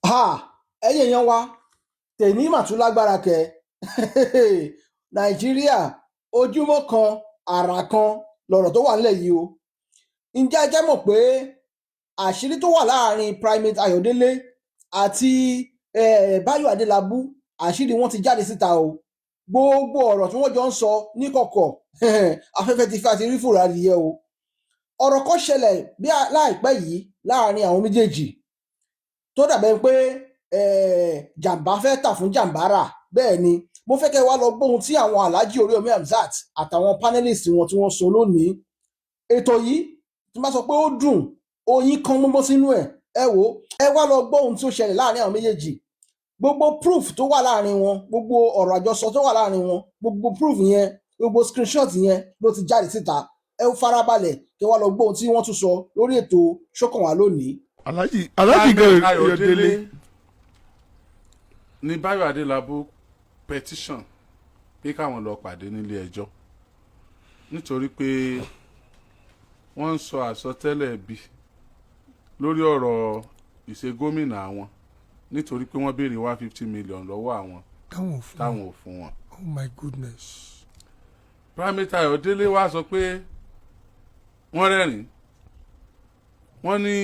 Háà, ẹ̀yin èèyàn wa, tèmi mà tún lágbára kẹ. Nàìjíríà, ojúmọ́ kan àrà kan lọ̀rọ̀ tó wà nílẹ̀ yìí o. Ǹjẹ́ ẹ jẹ́ mọ̀ pé àṣírí tó wà láàrin Primate Ayọ̀délé àti Báyọ̀ Adélábù, àṣírí wọn ti jáde síta o. Gbogbo ọ̀rọ̀ tí wọ́n jọ ń sọ níkọ̀kọ̀, afẹ́fẹ́ ti fẹ́ àti rí fùrọ̀ adìyẹ o. Ọ̀rọ̀ kan ṣẹlẹ̀ bí láìpẹ́ yìí láàrin àwọn méjèèjì tó dàbẹ̀ pé jàǹbá fẹ́ tà fún jàǹbá rà. Bẹ́ẹ̀ ni, mo fẹ́ kẹ́ wá lọ gbóhun tí àwọn Alhaji Oríyọmí Hamzat àtàwọn panelists wọn tí wọ́n sọ lónìí. Ètò yìí, tí n bá sọ pé ó dùn, oyin kan mọ́mọ́ sínú ẹ̀. Ẹ wò ó, ẹ wá lọ gbóhun tí ó ṣẹlẹ̀ láàrin àwọn méjèèjì. Gbogbo proof tó wà láàrin wọn, gbogbo ọ̀rọ̀ àjọsọ tó wà láàrin wọn, gbogbo proof yẹn, gbogbo screenshot yẹn ló ti jáde síta. Ẹ farabalẹ̀ kí wá lọ gbóhun tí wọ́n tún sọ lórí ètò Ṣókànwá lónìí. Alhaji gan. Ayọ̀délé ní Báyọ̀ Adélábù petition pé káwọn lọ pàdé nílé ẹjọ́ nítorí pé wọ́n ń sọ àsọtẹ́lẹ̀ bí lórí ọ̀rọ̀ ìṣe gómìnà àwọn, nítorí pé wọ́n béèrè 150 million lọ́wọ́ àwọn táwọn ò fún. Táwọn ò fún wọn. Oh my goodness. Primate Ayọ̀délé wá sọ pé wọ́n rẹ́rìn, wọ́n ní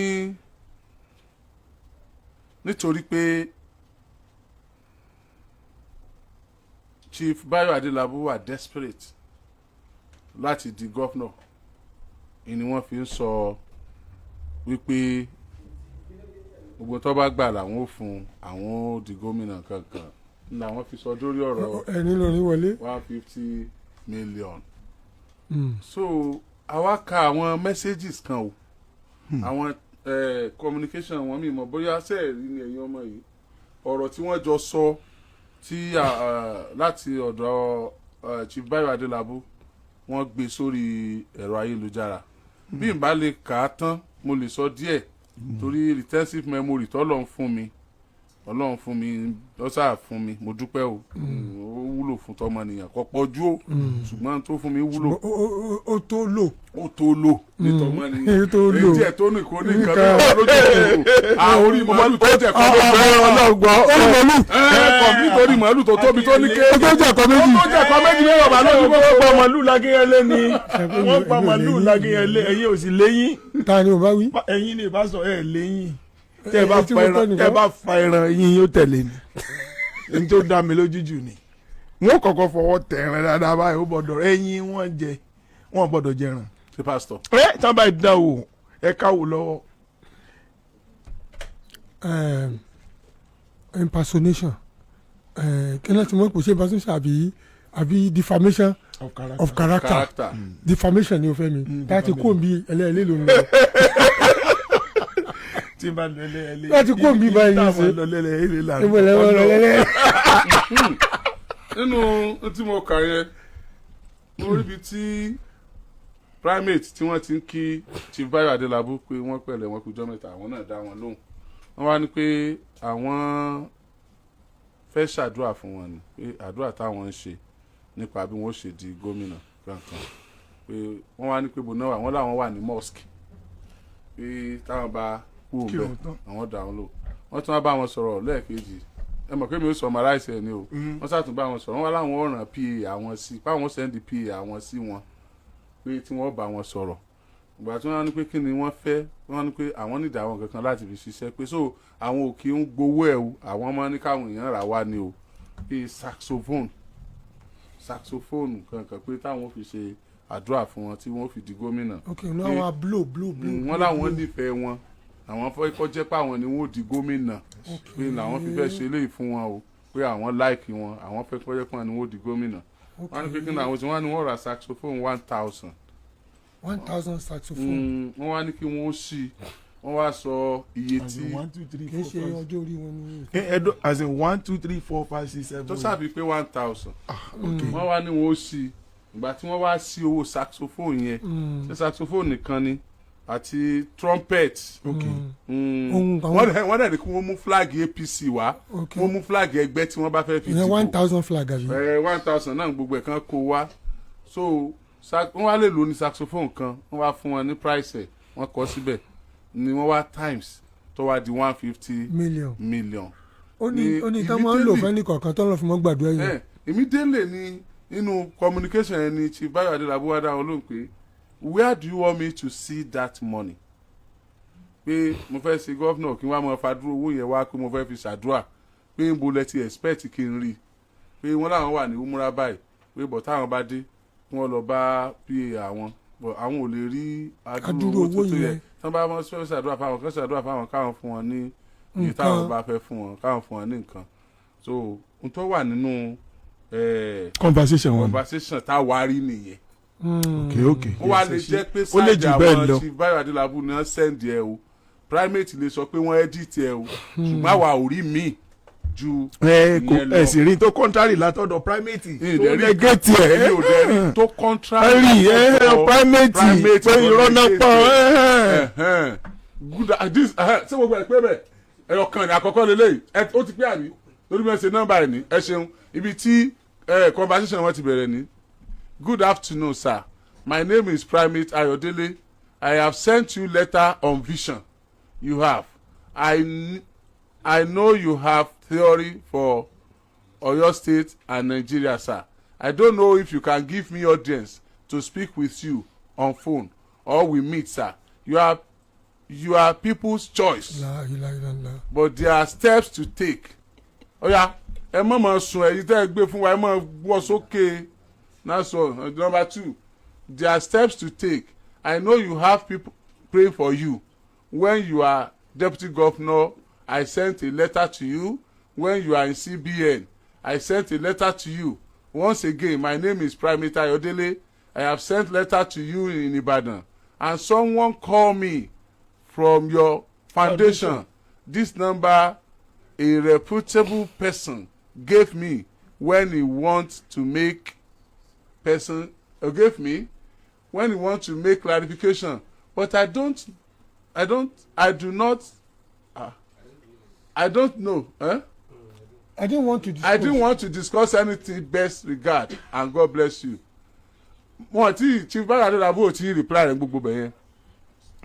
nítorí pé Chief Báyọ̀ Adélábù wà desperate láti di governor ni wọ́n fi ń sọ wípé gbogbo tó bá gbà làwọn ò fún, àwọn ó di gómìnà kankan ní làwọn fi sọ dórí ọ̀rọ̀ ẹni lórí wọlé. 150 million. So àwa ka àwọn messages kan o, àwọn communication wọn, mi mọ̀ bóyá sẹ́ẹ̀rí ni ẹ̀yin ọmọ yìí, ọ̀rọ̀ tí wọ́n jọ sọ tí láti ọ̀dọ̀ Chief Báyọ̀ Adélábù, wọ́n gbé sórí ẹ̀rọ ayélujára. Bí n bá lè kà á tán, mo lè sọ díẹ̀ torí retentive memory tọ́lọ́run fún mi, Ọlọ́run fún mi, ó sáà fún mi, mo dúpẹ́ o. Ó wúlò fún tọmọnìyàn, kò pọ̀ jù o, ṣùgbọ́n tó fún mi wúlò. Ó tó lò. Ó tó lò ní tọmọnìyàn. Ó tó lò. Èyí tí ẹ̀ tó ní kò ní nǹkan tó wà lójú kòkòrò orí màálù tó jẹ̀ kọ́ ló fẹ́. Ọlọ́gbọ́. Orí màálù. Ẹ kọ̀ nítorí màálù tó tóbi tó ní ké. Ó tó jẹ́ ẹ̀kọ́ méjì. Ó tó jẹ̀ kọ́ méjì ní ọ̀bà lójú wọ́n kòkòrò. pa màálù lágéyẹlé ni, wọ́n pa màálù lágéyẹlé, ẹ̀yin ò sì léyìn. Ta ni o bá wí? Ẹ̀yin ni ìbá sọ ẹ̀ léyìn. Tẹ́ ẹ bá Ẹ tí fa mo ẹran tọ́ nìkan. Tẹ́ ẹ bá fa ẹran, eyín yóò tẹ̀lé ni. N tó dá mi lójú jù ni wọ́n kọ́kọ́ fọwọ́ tẹ̀ ẹran dáadáa báyìí, ó gbọ́dọ̀ ẹyin wọ́n jẹ, wọ́n gbọ́dọ̀ jẹran. Ṣé pásítọ̀? Ẹ tí wọ́n bá dán wò, ẹ káwò lọ́wọ́. Impersonation, kí ló ti mọ̀ pé ṣé impersonation àbí defamation of character? Character. Defamation ni o fẹ́ mi láti kó mi ẹlẹ́ẹ̀lẹ́ ló ń lọ. Tí n bá lọ ẹlẹ́ẹ̀lẹ́. Láti kó mi báyìí táwọn ṣe. lọ lẹ́lẹ́ẹ̀lẹ́ là ń ìmọ̀lẹ́ wọn lọ lẹ́lẹ́. Nínú tí mo kà yẹn, mo rí ibi tí Primate tí wọ́n ti ń kí Chief Báyọ̀ Adélábù pé wọ́n pẹ̀lẹ́, wọn kújọ́ mẹ́ta, àwọn náà dá wọn lóhùn. Wọ́n wá ní pé àwọn fẹ́ ṣàdúrà fún wọn ni, pé àdúrà táwọn ń ṣe nípa bí wọ́n ṣe di gómìnà kankan, pé wọ́n wá ní pé bọ́nà wà, wọ́n láwọn wà ní mosque, pé táwọn bá kú òun Kírun bẹ́ẹ̀ tán. Àwọn dà wọn lò. Wọ́n tún wá bá wọn sọ̀rọ̀ lẹ́ẹ̀kejì. Ẹ mọ̀ pé mi ò summarize ẹ̀ ni o. Wọ́n sàtún bá wọn sọ̀rọ̀, wọ́n wá láwọn ọ̀ràn PA àwọn sí, báwọn send PA àwọn sí wọn, pé tí wọ́n bá wọn sọ̀rọ̀. Ìgbà tí wọ́n ní pé kí ni wọ́n fẹ́, wọ́n ní pé àwọn nídìí àwọn kankan láti fi ṣiṣẹ́, pé so àwọn ò kí ń gbowó ẹ̀ o, àwọn máa ní káwọn èèyàn rà wá ni o, bíi saxophone kankan, pé táwọn fi ṣe àdúrà fún wọn tí wọ́n fi di gómìnà. Ok, ní àwọn blow blow blow. Wọ́n láwọn nífẹ̀ẹ́ wọn, àwọn fẹ́ kọ́ jẹ́ pé àwọn ni wọ́n ó di gómìnà, pé làwọn fi fẹ́ ṣe eléyìí fún wọn o, pé àwọn like wọn, àwọn fẹ́ kọ́ jẹ́ pé àwọn ni wọ́n ó di gómìnà. Wọ́n ní pé kí ni àwọn tí wọ́n ní, wọ́n ra saxophone 1,000. 1,000 saxophone. Wọ́n wá ní kí wọ́n ó ṣí, wọ́n wá sọ iye As tí in one two three Kì í four ṣe five. ọjọ́ orí wọn ni. Edo, as in one two three four five six seven. Tó sàbí pé 1,000. Wọ́n wá ní wọ́n ó ṣí. Ìgbà tí wọ́n wá sí owó saxophone yẹn, ṣé saxophone nìkan ni àti trumpet? Ohun àwọn Wọ́n dẹ̀ ní kí wọ́n mú flag APC wá, wọ́n mú flag ẹgbẹ́ tí wọ́n bá fẹ́ fi Ìyẹn one dìbò. thousand flag àbí? Ẹ 1,000 náà, gbogbo ẹ̀ kan kó wá. So wọ́n wá lè lò ní saxophone kan, wọ́n wá fún wọn ní price ẹ̀, wọ́n kọ síbẹ̀ ni wọ́n wá times Tó wá di 150 million. million. Ó ní ó ní tán máa ń lò fẹ́ ní kọ̀ọ̀kan tó ń lọ fún mọ́ gbàdúrà yẹn. Immediately ni nínú communication yẹn ni Chief Bayo Adelabu wá dá wọn lóhùn pé, "Where do you want me to see that money?" Pé mo fẹ́ ṣe governor, kí n wá máa fàdúró owó yẹn wá pé mo fẹ́ fi ṣàdúrà, pé ń bo lẹ ti expect kí n rí i? Pé wọ́n láwọn wà ní umura báyìí, pé bọ̀ táwọn bá dé, kí wọ́n lọ bá pa àwọn, bọ̀ àwọn ò lè rí adúrú adúrú owó tó owó tó yẹ yẹn. Tí wọ́n bá wọn fẹ́ ṣàdúrà fáwọn kan, ṣàdúrà fáwọn, káwọn fún wọn ní iye nǹkan. Táwọn bá fẹ́ fún wọn, káwọn fún wọn ní nǹkan. So n tó wà nínú conversation wọn. Conversation tá a wá rí nìyẹn. Ok. Ó wá lè jẹ́ pé Ó lè jù side bẹ́ẹ̀ àwọn lọ. Chief Bayo Adelabu náà send ẹ o, primate lè sọ pé wọ́n edit ẹ o, ṣùgbọ́n àwa ò rí míì ju Ẹ kò ìyẹn lọ. Ẹ sì rí tó contrary látọ̀dọ̀ primate tó Ìdẹ̀rí negate ẹ. Èmi ò dẹ̀ rí tó contrary Ẹ rí ẹ látọ̀dọ̀ primate primate pé irọ́ náà tó pọ̀ ẹ. Ẹ̀hẹ́n. Good, this ṣé gbogbo ẹ̀ pé bẹ́ẹ̀? Ẹ̀yọ̀ kan ní àkọ́kọ́ lélẹ́yìí ẹ, ó ti pé àbí lórí bí wọ́n ṣe nọ́mbà ẹ̀ ní. Ẹ ṣeun. Ibi tí conversation wọn ti bẹ̀rẹ̀ ní: "Good afternoon, sir. My name is Primate Ayodele. I have sent you letter on vision you have. I know you have theory for Oyo State and Nigeria, sir. I don't know if you can give me audience to speak with you on phone or we meet, sir. You are people's choice, La ilaha illallah. but there are steps to take." Oya, ẹ má máa sùn, ẹ̀yin tẹ́ ẹ gbé fún wa, ẹ má gbọ́ sókè. That's all. Number two, "There are steps to take. I know you have people pray for you. When you are deputy governor, I sent a letter to you. When you are in CBN, I sent a letter to you. Once again, my name is Primate Ayodele. I have sent letter to you in Ibadan and someone call me from your foundation. This number a reputable person gave me when he want to make person gave me when he want to make clarification, but I do not, I don't know, eh? I didn't want to discuss. I didn't want to discuss anything. Best regard and God bless you." Wọn ti Chief Bayo Adelabu ò tí reply rẹ gbogbo bẹ̀yẹn.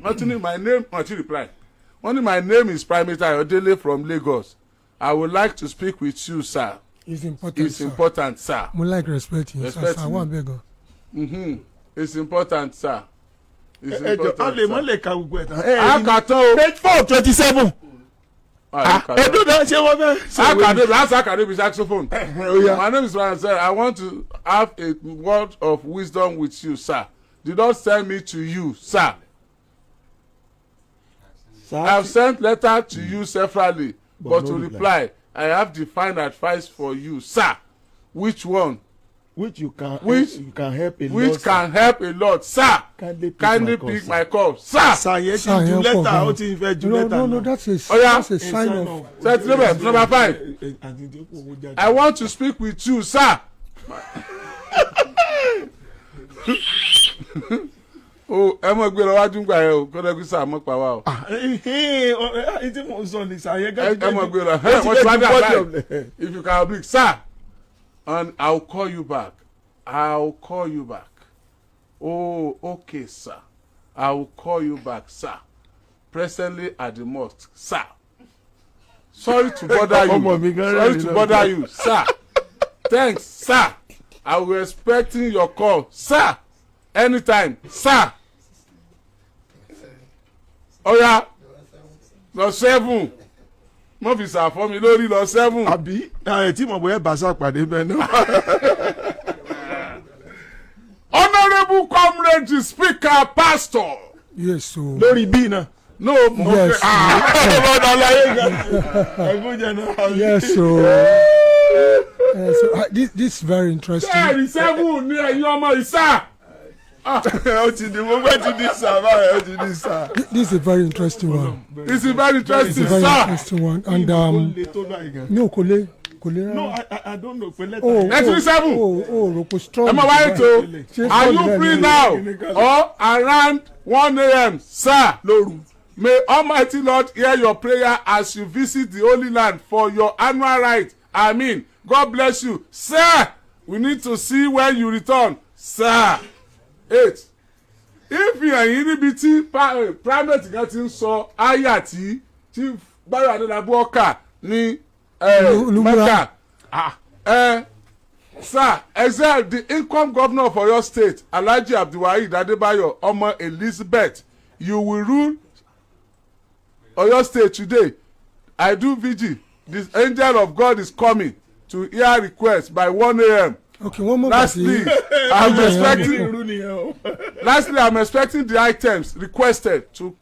Wọ́n ti ní my name, wọ́n ti reply. Wọ́n ní, "My name is Primate Ayodele from Lagos. I would like to speak with you, sir." It's important, It's sir. important, sir. Mo like respect yẹn, sir. Respect Sir ni. wà bẹ́ẹ̀ gan. It's important, sir. It's Ẹ jọ, a important, lè mọ sir. lè ka gbogbo ẹ̀ tán. A kà tán o. Page 427. A kà tán. Ẹdún náà, ṣé wọ́n fẹ́. Akade, that's Akade saxophone. Ó yá. "My name is Ryan, sir. I want to have a word of wisdom with you, sir. Did not send me to you, sir. I have sent letter to you severally, but no to reply. reply. I have defined advice for you, sir. Which one? Which you can Which- you can help a Which lot, can help a lot, sir. Kindly pick Kindly my call, pick sir. my call, sir." Sir yẹn ti Sir ju yẹn pọ̀ lẹ́tà, gan. ó ti fẹ́ ju No, lẹ́tà no, no, lọ. that's a Oya. that's a sign of Ṣé ti débẹ̀? Number five. Àti tí ó kó owó jáde. "I want to speak with you, sir." O ẹ mọ̀ gbé lọ wájú gbà yẹn o, kọ́dọ̀ kí sir mọ̀ pa wá o. Ah, ẹ tí mò ń sọ ni sir yẹn Ẹ mọ̀ gbé lọ. Ẹ wọ́n ti wá dé àbáyé. "If you can oblique, sir, and I will call you back. I will call you back. Oh, okay, sir. I will call you back, sir. Presently at the mosque, sir. Sorry to bother you." Ọmọ mi gan "Sorry rẹ́rìn to náà. bother you, sir. Thanks, sir. I will be expecting your call, sir. Anytime, sir." Oya, lọ seven. Mo fi sàfọ́ mi lórí lọ seven. Àbí ẹ tí mo bóyá bàṣà pàdé bẹ́ẹ̀ náà. Honourable comrade speaker pastor. Yes o. Lórí bíi náà. No, mo Yes. Ọmọ àlàyé gan. Ẹ̀gún jẹ náà. Yes o. So this is very interesting. Ẹ̀rí seven ní ẹ̀yin ọmọ ìsà. Ó ti di, mo fẹ́ ti di sir báyìí, ó ti di sir. This is a very interesting one. It's a very interesting, It's a very sir. interesting one and Ó le tó báyìí gan. No, kò le, kò le No, rárá. I don't know pé lẹ́tà. O Nineteen seven. o rò pé strong. Ẹ máa wáyé tó. Ṣé "Are strong you bẹ́ẹ̀ free ni? now or around 1 a.m., sir?" Lóru. "May Almighty Lord hear your prayer as you visit the Holy Land for your annual rite. Amen. God bless you, sir. We need to see when you return, sir." Eight. Ìfihàn yìí níbi tí primate kan ti ń sọ áyà tí Chief Báyọ̀ Adélábù ọkà ní Olúmúra. Mecca. Sir, except the income governor of Oyo State, Alhaji Abdulwaheed Adebayo Ọmọ Elizabeth, you will rule Oyo State today. I do vigil. The angel of God is coming to hear request by 1 a.m. Ok, wọ́n mọ̀ gbà sí. Lastly, I'm expecting Irú nìyẹn o. lastly, I'm expecting the items requested to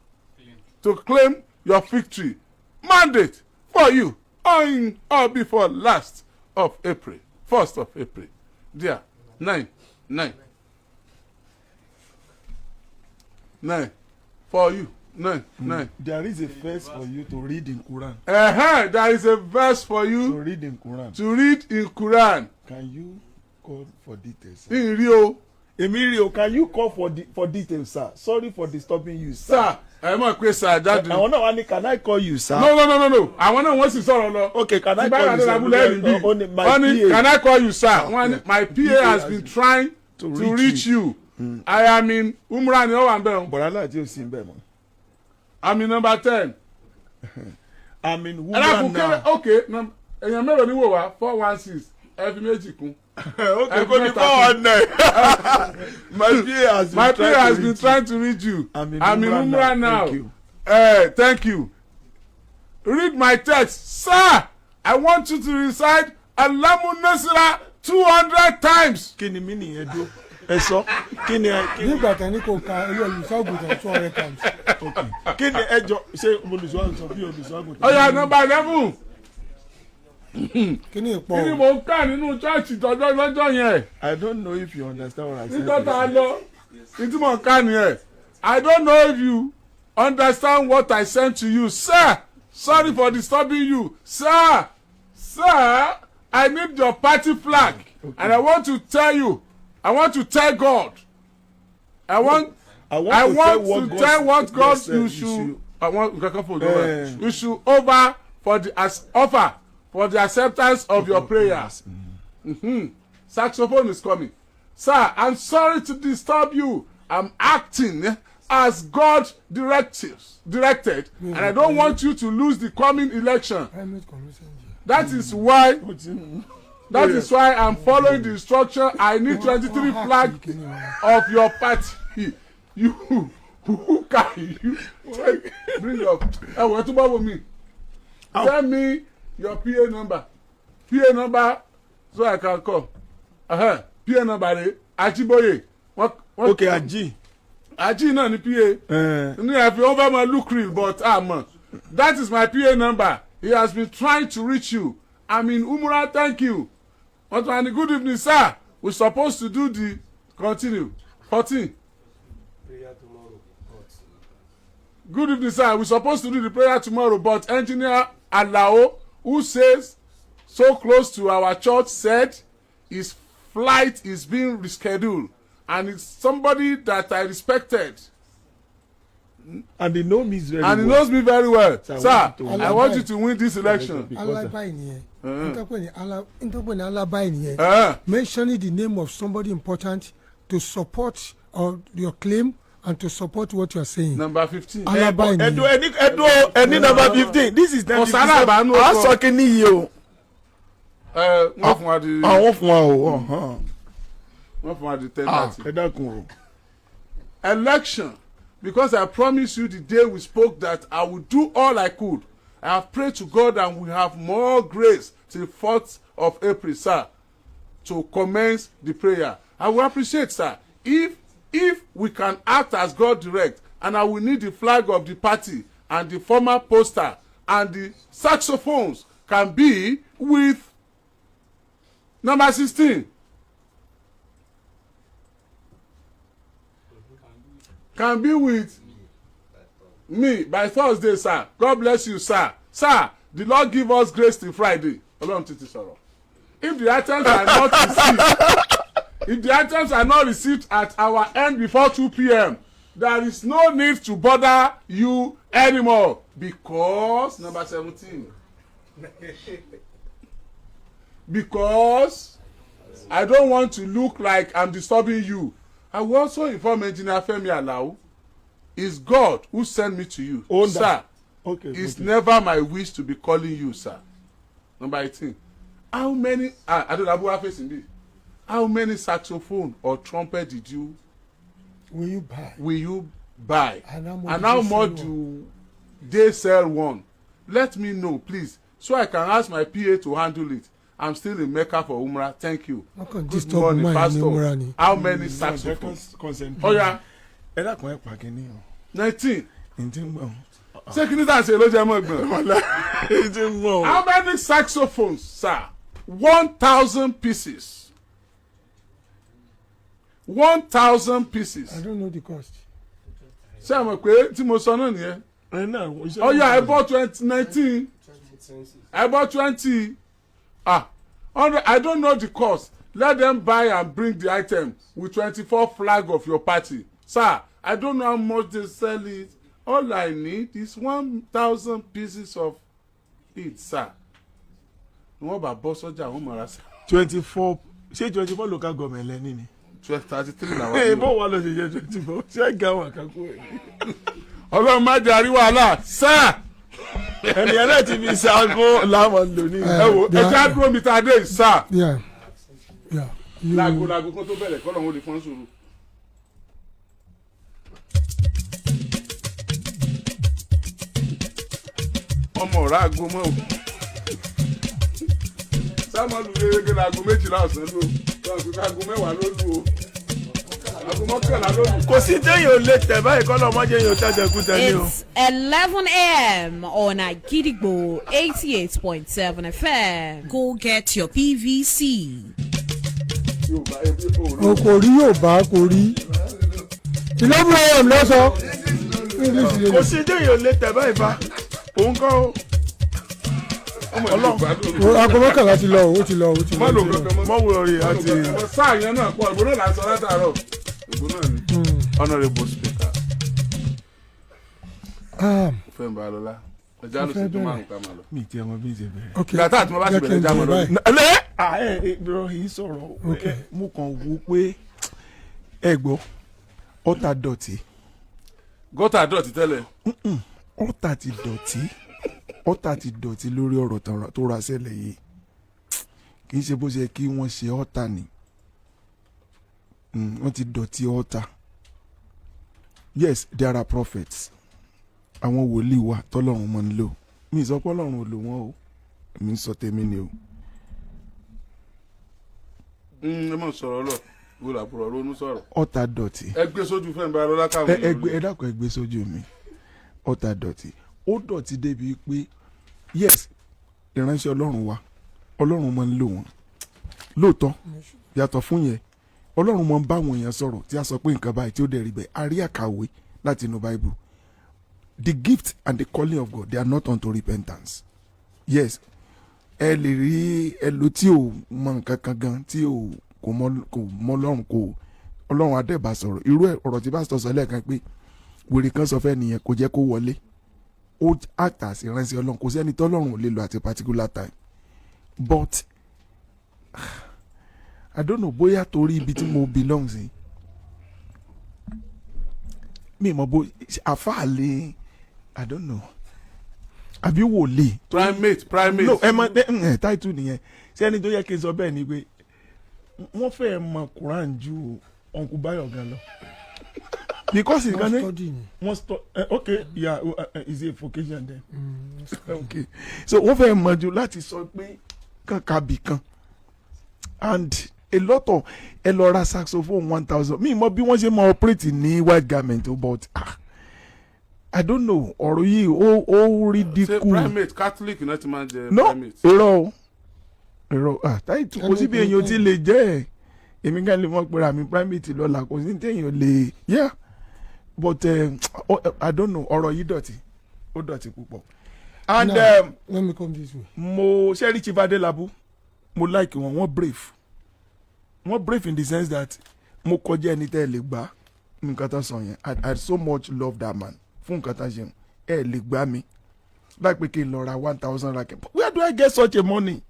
claim your victory mandate for you on or before last of April, 1st of April. There, 9 9 9 for you, 9 9. There is a verse for you to read in Quran. There is a verse for To you read in Quran. to read in Quran. Can you call for details, sir? Ìrì o. Èmi rí o, can you call for details, sir? Sorry for disturbing you, sir. Sir, ẹ mọ̀ pé sir jáde. Àwọn náà wá ní, can I call you, sir? No, no, no, no, no, àwọn náà wọ́n sì sọ̀rọ̀ lọ. Okay, can I Báyọ̀ call you, sir? Adélábù lẹ́rìí bí. Ó ní, my Wọ́n ní, PA. can I call you, sir? Wọ́n ní, my PA has been trying to To reach you. I am in Umrah ni ó wà ń bẹ̀ o. Bọ̀dá láti ò sí ń bẹ̀ mọ́. I'm in number 10. I'm in Ẹ dákun Wúrà kéré now. Ok, èèyàn mélòó ni wò wá? 416, ẹ fi méjì kún. Okay, kò ní 419. My PA has been My trying PA has to been reach you. trying to reach you. I'm in I'm in Umrah Umrah now. now. Thank you. Thank you. Read my text. Sir, I want you to recite Alamu Nasira 200 times. Kí ni mí nìyẹn dúró? Ẹ sọ, kí ni ẹ kí ni Nígbà tán ní kò ka olú olùṣọ́àgùtàn 200 times. Kí ni ẹ jọ ṣé olùṣọ́ bí olùṣọ́ àgùntàn? Ọ̀yà, number 11. Kí ni ìpọ̀ Kí ni mò ń kà nínú church tọjọ́ lọ́jọ́ yẹn? I don't know if you understand what I said. Níjọ́ tá a lọ, ní tí mò ń kà nìyẹn. I don't know if you understand what I sent to you, sir. Sorry for disturbing you, sir. Sir, I need your party flag, and I want to tell you, I want to tell God. I want I to want tell what to God tell what God said you should. I want nǹkan kan fún òjò Eh. you should over for the as offer for the acceptance of your prayers. Saxophone is coming. Sir, I'm sorry to disturb you. I'm acting as God directed, and I don't want you to lose the coming election. Primate commission jẹ. That is why Ó ti ń- that is why I'm following the instruction. I need 23 flag Kí ni wọn. of your party. You who can you take bring your ẹ wọ ẹ tún bá wo mi. Tell me your PA number. PA number so I can call. PA number rẹ Ajiboye. Wọ́n Okay, Aji. Aji náà ni PA. Ní ẹ fi wọ́n fẹ́ mọ look real, but àmọ́ that is my PA number. He has been trying to reach you. I'm in Umrah, thank you. Wọ́n tún wá ní, good evening, sir, we supposed to do the continue. 14. Good evening, sir, we supposed to do the prayer tomorrow, but Engineer Alao, who says so close to our church, said his flight is being rescheduled, and it's somebody that I respected And he know me very and he well. knows me very well. Sir, I Sir, want you to I want you to win this election. Because Alibi nìyẹn. Ntọ́pẹ́ ní alibi nìyẹn. Mentioning the name of somebody important to support or your claim and to support what you are saying. Number 15. Alibi Ẹdun nìyẹn. ẹni ẹdun ẹni number 15, this is Kò sára àbánú a ọkọ. Sọ kí ni yìí o. Ẹ wọ́n fún wa di Àwọn fún wa o. Ọ̀hán. Wọ́n fún wa di ten Ah, thirty. Ẹ dákun o. Election, because I promise you the day we spoke that I would do all I could. I have prayed to God and we have more grace till 4th of April, sir, to commence the prayer. I will appreciate, sir, if we can act as God direct, and I will need the flag of the party and the former poster and the saxophones can be with number 16. Can be with me by Thursday, sir. God bless you, sir. Sir, the Lord give us grace till Friday. Ọlọ́run ti ti sọ̀rọ̀. If the items are not received, if the items are not received at our end before 2 p.m., there is no need to bother you anymore because number 17, because I don't want to look like I'm disturbing you. I will also inform Engineer Femi Alao. It's God who sent me to you. Onda. Sir. Okay. It's Okay. never my wish to be calling you sir. Number 18, how many, ah, Adelabu wa facing this, how many saxophone or trumpet did you Will you buy? will you buy? And how much And how do they sell much do they sell one? Let me know, please, so I can ask my PA to handle it. I'm still in Mecca for Umrah. Thank you. Wọ́n kàn Good disturb morning, man ní pastor. múra ni. How many saxophones? Consent. Oya. Ẹ dákun, ẹ pa kínní o. 19. N ti ń gbọ̀n. Ṣé kí ni tá à ń ṣe ló jẹ́ mọ́ gbọ̀n? N ti ń gbọ̀n. How many saxophones, sir? 1,000 pieces. 1,000 I pieces. don't know the cost. Ṣé ẹ mọ̀ pé tí mo sọ náà nìyẹn? Ẹ náà iṣẹ́. Ọ̀ya, ẹ bọ́ 20 19, ẹ bọ́ 20, ah, 100. I don't know the cost. Let them buy and bring the item with 24 flag of your party. Sir, I don't know how much they sell it. All I need is 1,000 pieces of it, sir. Ni wọ́n bá bọ́ sọ́jà, wọ́n mọ̀ra sí. 24, ṣé 24 local government lẹ́ni ni? 12 33 làwọn. Ẹ bọ́ wa lọ ṣe jẹ́ 24, ṣé ẹ ga àwọn àkàkọ́ ẹ̀? Ọlọ́run má jẹ́ àrí wàhálà, sir. Ẹni ẹ náà ti fi ṣaago láwọn lò ní. Ẹ wo, ẹ já dúró mi tá a dé yìí, sir. Yeah. You, Láago láago kan tó bẹ̀rẹ̀ kọ́ lọ́run ó lè fọ́n sùúrù. Ọmọ ọ̀rá aago mọ́ o, sámọ́lù gẹ́gẹ́ láago 12 ọ̀sán ló lọ́ọ̀ pé aago 10 ló lù o, aago 11 ló lù. Kò sí téèyàn ò lè tẹ̀ báyìí kọ́ lọ́mọdé yẹn ò tẹ̀sẹ̀ kú tẹ̀ ní o. It's 11 a.m. on Agidigbo 88.7 FM. Go get your PVC. Yorùbá ebi òòrùn. O kò rí, yóò bá kò rí 11 a.m. lọ́sọ̀ English lè Kò sí téèyàn ò lè tẹ̀ báyìí fa òun kọ́ o. Ọmọ Yorùbá ló lò. Aago 11 ti lọ o, ó ti lọ, ó ti lọ. Má Ó lò ti lọ. kankan mọ́. Mọ́wùrọ̀ rè àti. Sáà yẹn náà pọ̀, ìbò náà là ń sọ látàárọ̀, ìbò náà ni. Honourable Speaker. Ah, Fẹ́mi Balọ́lá, ẹja ló Mo fẹ́ ṣe tó bẹ̀rẹ̀. márùn ká máa lọ. Mi ti ẹ̀wọ̀n bí n ṣe bẹ̀rẹ̀. Ok. Ìgbà tá àti mo bá sì Jẹ́ kí bẹ̀rẹ̀ n já mọ́ bẹ̀rẹ̀ lórí. báyìí. Ẹ ẹ bro, yìí sọ̀rọ̀. Ok. Ẹ, mo kàn wò pé ẹ gbọ́, ọ̀tà dọ̀tí. Gọ́tà dọ̀tí tẹ́lẹ̀. Ọ̀tà ti dọ̀tí, ọ̀tà ti dọ̀tí lórí ọ̀rọ̀ tó ra ṣẹlẹ̀ yìí. Kì í ṣe bó ṣe kí wọ́n ṣe ọ̀tà ni. Wọ́n ti dọ̀tí ọ̀tà. Yes, there are prophets, àwọn wòlíì wa tọ́lọ́run mọ̀ ń lò. Mi ì sọ pé Ọlọ́run ò lò wọ́n o, èmi ń sọ tèmi ni o. Ẹ mọ̀ sọ̀rọ̀ lọ, wo làbúrò ronú sọ̀rọ̀. Ọ̀tà dọ̀tí. Ẹ gbé sójú Fẹ́mi Balọ́lá káwọn. Ẹ ẹ gbé, ẹ dákun, ẹ gbé sójú mi. Ọ̀tà dọ̀tí, ó dọ̀tí débi pé yes, ìránṣẹ́ Ọlọ́run wa, Ọlọ́run máa ń lò wọ́n lóòótọ́. Yàtọ̀ fún yẹn, Ọlọ́run máa ń bá àwọn èèyàn sọ̀rọ̀ tí a sọ pé nǹkan báyìí tí ó dẹ̀ rí bẹ́ẹ̀. A rí àkàwé láti inú Bible. The gift and the calling of God, they are not unto repentance. Yes, ẹ lè rí ẹlò tí ò mọ nǹkan kan gan, tí ò kò mọ Ọlọ́run, kò Ọlọ́run adẹ́bà sọ̀rọ̀. Irú ẹ̀ ọ̀rọ̀ tí pásítọ̀ sọ lẹ́ẹ̀kan pé wèrè kan sọ fẹ́ nìyẹn, kò jẹ́ kó wọlé, ó act as ìránṣẹ́ Ọlọ́run. Kò sẹ́ni tọ́lọ́run ò lè lò at a particular time, but I don't know bóyá torí ibi tí mo belong sí, mi mọ̀ bó àfáà lè, I don't know, àbí wòlíì. Primate, primate. No, ẹ mọ ẹ ẹ táìtù nìyẹn. Ṣé ẹni tó yẹ kí n sọ bẹ́ẹ̀ ni pé wọ́n fẹ́ẹ́ mọ Quran ju Uncle Bayo gan lọ, because nǹkan Wọ́n ní study ni. Wọ́n stọ ẹ, ok, yeah, is a vocation then. Ok, so wọ́n fẹ́ẹ́ mọ ju láti sọ pé kankan bì kan and a lot of ẹ lọ ra saxophone 1,000. Mi mọ bí wọ́n ṣe mọ operate ní white garment o, but ah, I don't know, ọ̀rọ̀ yìí ó Ṣé ridicule. Primate Catholic náà ti máa ń jẹ? No. Primate. Irọ́ o, irọ́. Ah, táìtù kò síbi èèyàn tí lè jẹ́ ẹ̀. Èmi kan lè mọ̀ pé ra mi primate lọ́la, kò sí téèyàn lè, yeah, but I don't know, ọ̀rọ̀ yìí dọ̀tí, ó dọ̀tí púpọ̀ and Now, let me come this way. Mo ṣẹ́rí Chief Adelabu, mo like wọn. Wọ́n brave, wọ́n brave in the sense that mo kọjá ẹni tẹ́ ẹ lè gbá nǹkan tó sọ yẹn. I so much love that man fún nǹkan tó ṣe. Ẹ lè gbá mi láìpẹ́ kí n lọ ra 1,000 racket. Where do I get such a money?